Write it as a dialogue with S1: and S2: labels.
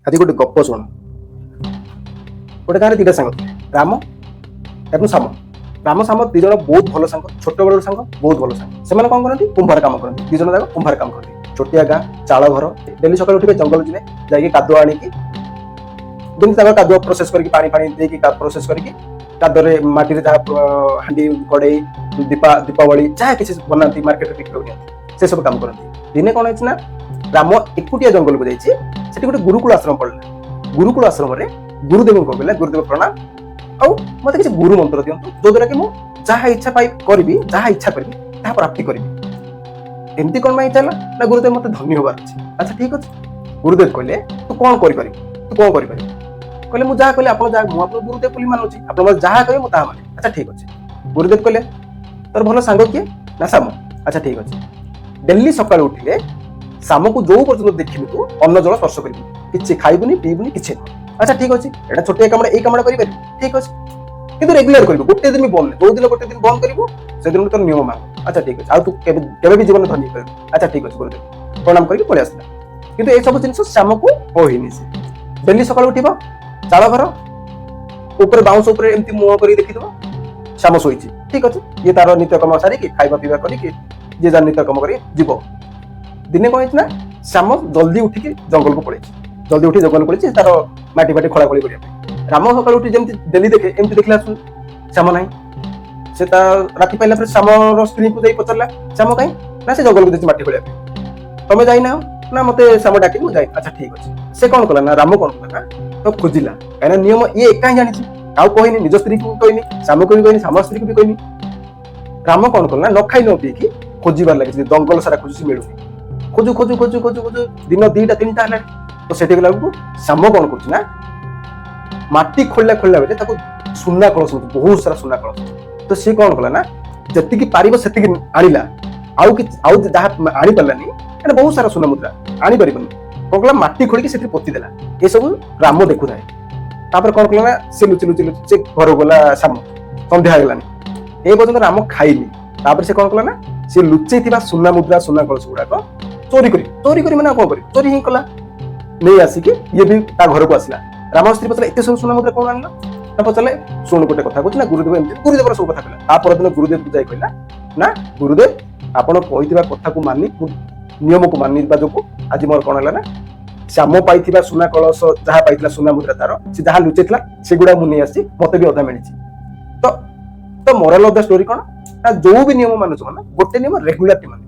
S1: ଆଜି ଗୋଟେ ଗପ ଶୁଣ। ଗୋଟେ ଗାଁରେ ଦିଟା ସାଙ୍ଗ ଥିଲେ, ରାମ ଏବଂ ଶ୍ୟାମ। ରାମ ଶ୍ୟାମ ଦି ଜଣ ବହୁତ ଭଲ ସାଙ୍ଗ, ଛୋଟବେଳର ସାଙ୍ଗ, ବହୁତ ଭଲ ସାଙ୍ଗ। ସେମାନେ କଣ କରନ୍ତି? କୁମ୍ଭାର କାମ କରନ୍ତି। ଦି ଜଣ ଯାକ କୁମ୍ଭାର କାମ କରନ୍ତି। ଛୋଟିଆ ଗାଁ, ଚାଳ ଘର। ଡେଲି ସକାଳୁ ଉଠିବେ, ଜଙ୍ଗଲ ଯିବେ, ଯାଇକି କାଦୁଅ ଆଣିକି ଯେମିତି ତାଙ୍କର କାଦୁଅ ପ୍ରୋସେସ କରିକି, ପାଣି ଫାଣି ଦେଇକି ପ୍ରୋସେସ କରିକି କାଦୁଅରେ ମାଟିରେ ଯାହା ହାଣ୍ଡି, କଡେଇ, ଦୀପା, ଦୀପାବଳି ଯାହା କିଛି ବନାନ୍ତି, ମାର୍କେଟରେ ବିକିବାକୁ ନିଅନ୍ତି, ସେ ସବୁ କାମ କରନ୍ତି। ଦିନେ କଣ ହେଇଛି ନା, ରାମ ଏକୁଟିଆ ଜଙ୍ଗଲକୁ ଯାଇଛି। ସେଠି ଗୋଟେ ଗୁରୁକୁଳ ଆଶ୍ରମ ପଡିଲା। ଗୁରୁକୁଳ ଆଶ୍ରମରେ ଗୁରୁଦେବଙ୍କୁ କହିଲା, "ଗୁରୁଦେବ, ପ୍ରଣାମ। ଆଉ ମତେ କିଛି ଗୁରୁ ମନ୍ତ୍ର ଦିଅନ୍ତୁ, ଯୋଉଦ୍ୱାରା କି ମୁଁ ଯାହା ଇଚ୍ଛା ପାଇ କରିବି, ଯାହା ଇଚ୍ଛା କରିବି ତାହା ପ୍ରାପ୍ତି କରିବି।" ଏମିତି କଣ ପାଇଁ ଇଚ୍ଛା ହେଲା ନା, "ଗୁରୁଦେବ, ମତେ ଧନୀ ହବାର ଅଛି।" ଆଚ୍ଛା, ଠିକ ଅଛି। ଗୁରୁଦେବ କହିଲେ, "ତୁ କଣ କରିପାରିବୁ? ତୁ କଣ କରିପାରିବୁ?" କହିଲେ, "ମୁଁ ଯାହା କହିଲେ ଆପଣ ଯାହା, ମୁଁ ଆପଣଙ୍କୁ ଗୁରୁଦେବ ବୋଲି ମାନୁଛି, ଆପଣ ମତେ ଯାହା କହିବେ ମୁଁ ତାହା ମାନେ।" ଆଚ୍ଛା, ଠିକ ଅଛି। ଗୁରୁଦେବ କହିଲେ, "ତୋର ଭଲ ସାଙ୍ଗ କିଏ?" ନା, "ଶ୍ୟାମ।" ଆଚ୍ଛା, ଠିକ ଅଛି। ଡେଲି ସକାଳୁ ଉଠିଲେ ଶ୍ୟାମକୁ ଯୋଉ ପର୍ଯ୍ୟନ୍ତ ଦେଖିନୁ ତୁ ଅନ୍ନ ଜଳ ସ୍ପର୍ଶ କରିବୁନି, କିଛି ଖାଇବୁନି, ପିଇବୁନି, କିଛି ନୁହଁ। ଆଚ୍ଛା, ଠିକ ଅଛି। ଏଇଟା ଛୋଟିଆ କାମଟା, ଏଇ କାମଟା କରିପାରିବୁ? ଠିକ ଅଛି, କିନ୍ତୁ ରେଗୁଲାର କରିବୁ, ଗୋଟେ ଦିନ ବି ବନ୍ଦ ନାହିଁ। ଯୋଉ ଦିନ ଗୋଟେ ଦିନ ବନ୍ଦ କରିବୁ, ସେଦିନ ତୋର ନିୟମ ଭାଙ୍ଗ। ଆଚ୍ଛା, ଠିକ ଅଛି। ଆଉ ତୁ କେବେ କେବେ ବି ଜୀବନରେ ଧନୀ ହେଇପାରିବୁ। ଆଚ୍ଛା, ଠିକ ଅଛି ଗୁରୁଦେବ। ପ୍ରଣାମ କରିକି ପଳେଇ ଆସିଲା। କିନ୍ତୁ ଏସବୁ ଜିନିଷ ଶ୍ୟାମକୁ କହିନି। ସେ ଡେଲି ସକାଳୁ ଉଠିବ, ଚାଳ ଘର ଉପରେ ବାଉଁଶ ଉପରେ ଏମିତି ମୁହଁ କରିକି ଦେଖିଥିବ, ଶ୍ୟାମ ଶୋଇଛି। ଠିକ ଅଛି। ଇଏ ତାର ନିତ୍ୟକର୍ମ ସାରିକି, ଖାଇବା ପିଇବା କରିକି, ଯିଏ ଯାର ନିତ୍ୟକର୍ମ କରିକି ଯିବ। ଦିନେ କଣ ହେଇଛି ନା, ଶ୍ୟାମ ଜଲ୍ଦି ଉଠିକି ଜଙ୍ଗଲକୁ ପଳେଇଛି। ଜଲ୍ଦି ଉଠି ଜଙ୍ଗଲକୁ ପଳେଇଛି ତାର ମାଟି ଫାଟି ଖୋଳା ଖୋଳି କରିବା ପାଇଁ। ରାମ ସକାଳୁ ଉଠି ଯେମିତି ଡେଲି ଦେଖେ, ଏମିତି ଦେଖିଲା, ଶ୍ୟାମ ନାହିଁ। ସେ ତା ରାତି ପାଇଲା ପରେ ଶ୍ୟାମର ସ୍ତ୍ରୀକୁ ଯାଇ ପଚାରିଲା, "ଶ୍ୟାମ କାହିଁ?" ନା, "ସେ ଜଙ୍ଗଲକୁ ଯାଇଛି ମାଟି ଖୋଳିବା ପାଇଁ।" "ତମେ ଯାଇନାହ?" ନା, "ମତେ ଶ୍ୟାମ ଡାକିନି, ମୁଁ ଯାଇନି।" ଆଚ୍ଛା, ଠିକ ଅଛି। ସେ କଣ କଲା ନା, ରାମ କଣ କଲା ନା, ତ ଖୋଜିଲା। କାହିଁକିନା ନିୟମ ଇଏ ଏକା ହିଁ ଜାଣିଛି, ଆଉ କହିନି। ନିଜ ସ୍ତ୍ରୀକୁ ବି କହିନି, ଶ୍ୟାମକୁ ବି କହିନି, ଶ୍ୟାମ ସ୍ତ୍ରୀକୁ ବି କହିନି। ରାମ କଣ କଲା ନା, ନ ଖାଇ ନ ପିଇକି ଖୋଜିବାର ଲାଗିଛି। ଜଙ୍ଗଲ ସାରା ଖୋଜୁଛି, ମିଳୁନି। ଖୋଜୁ ଖୋଜୁ ଖୋଜୁ ଖୋଜୁ ଖୋଜୁ ଦିନ 2ଟା 3ଟା ହେଲାଣି। ତ ସେଠି ଗଲା ବେଳକୁ ଶ୍ୟାମ କଣ କରୁଛି ନା, ମାଟି ଖୋଳିଲା ଖୋଳିଲା ବେଳେ ତାକୁ ସୁନା କଳସ ମିଳୁଛି, ବହୁତ ସାରା ସୁନା କଳସ। ତ ସିଏ କଣ କଲା ନା, ଯେତିକି ପାରିବ ସେତିକି ଆଣିଲା। ଆଉ କିଛି ଆଉ ଯାହା ଆଣିପାରିଲାନି, କାରଣ ବହୁତ ସାରା ସୁନା ମୁଦ୍ରା ଆଣିପାରିବନି, କଣ କଲା, ମାଟି ଖୋଳିକି ସେଥିରେ ପୋତି ଦେଲା। ଏସବୁ ରାମ ଦେଖୁଥାଏ। ତାପରେ କଣ କଲା ନା, ସେ ଲୁଚି ଲୁଚି ଲୁଚି ସେ ଘରକୁ ଗଲା ଶ୍ୟାମ। ସନ୍ଧ୍ୟା ହେଇଗଲାଣି, ଏ ପର୍ଯ୍ୟନ୍ତ ରାମ ଖାଇନି। ତାପରେ ସେ କଣ କଲା ନା, ସେ ଲୁଚେଇଥିବା ସୁନା ମୁଦ୍ରା, ସୁନା କଳସ ଗୁଡାକ ଚୋରି କରି, ଚୋରି କରି ମାନେ ଆଉ କଣ କରିବ, ଚୋରି ହିଁ କଲା, ନେଇ ଆସିକି ଇଏ ବି ତା ଘରକୁ ଆସିଲା। ରାମ ସ୍ତ୍ରୀ ପଚାରିଲା, "ଏତେ ସବୁ ସୁନା ମୁଦ୍ରା କଣ ଆଣିଲ?" ନା ପଚାରିଲେ, "ଶୁଣୁ, ଗୋଟେ କଥା କହୁଛି।" ନା, ଗୁରୁଦେବ ଏମିତି, ଗୁରୁଦେବର ସବୁ କଥା କହିଲା। ତା ପରଦିନ ଗୁରୁଦେବକୁ ଯାଇ କହିଲା ନା, "ଗୁରୁଦେବ, ଆପଣ କହିଥିବା କଥାକୁ ମାନି, ମୁଁ ନିୟମକୁ ମାନିବା ଯୋଗୁ ଆଜି ମୋର କଣ ହେଲା ନା, ଶ୍ୟାମ ପାଇଥିବା ସୁନା କଳସ, ଯାହା ପାଇଥିଲା ସୁନା ମୁଦ୍ରା ତାର, ସେ ଯାହା ଲୁଚେଇଥିଲା, ସେଗୁଡା ମୁଁ ନେଇ ଆସିଛି, ମତେ ବି ଅଧା ମିଳିଛି।" ତ ମୋରାଲ ଅଫ the story କଣ ନା, ଯୋଉ ବି ନିୟମ ମାନୁଛ ମାନେ ଗୋଟେ ନିୟମ ରେଗୁଲାର ମାନେ